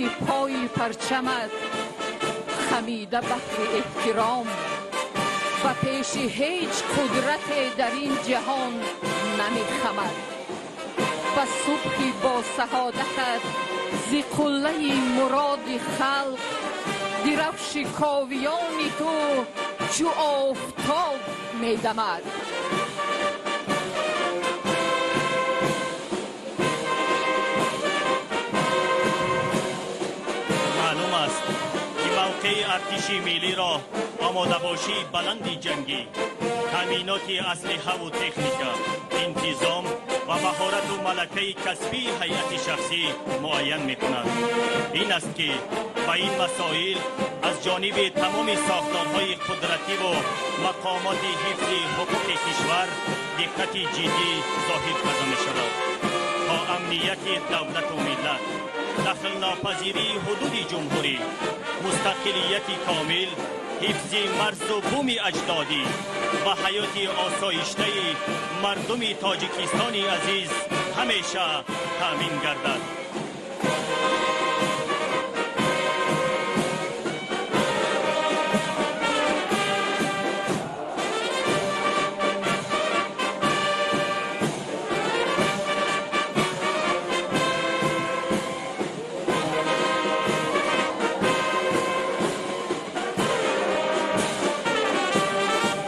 Хоки пои парчамат хамида баҳри эҳтиром, ба пеши ҳеҷ қудрате дар ин ҷаҳон намехамад. Ба субҳи бо саодатат зи қуллаи муроди халқ, дирафши ковиёни ту чу офтоб медамад. Маълум аст, ки мавқеи артиши миллиро омодабошии баланди ҷангӣ, таъминоти аслиҳаву техника, интизом ва маҳорату малакаи касбии ҳайати шахсӣ муайян мекунад. Ин аст, ки ба ин масоил аз ҷониби тамоми сохторҳои қудративу мақомоти ҳифзи ҳуқуқи кишвар диққати ҷиддӣ зоҳир карда мешавад, то амнияти давлату миллат, дахлнопазирии ҳудуди ҷумҳурӣ, мустақилияти комил, ҳифзи марзу буми аҷдодӣ ва ҳаёти осоиштаи мардуми Тоҷикистони азиз ҳамеша таъмин гардад.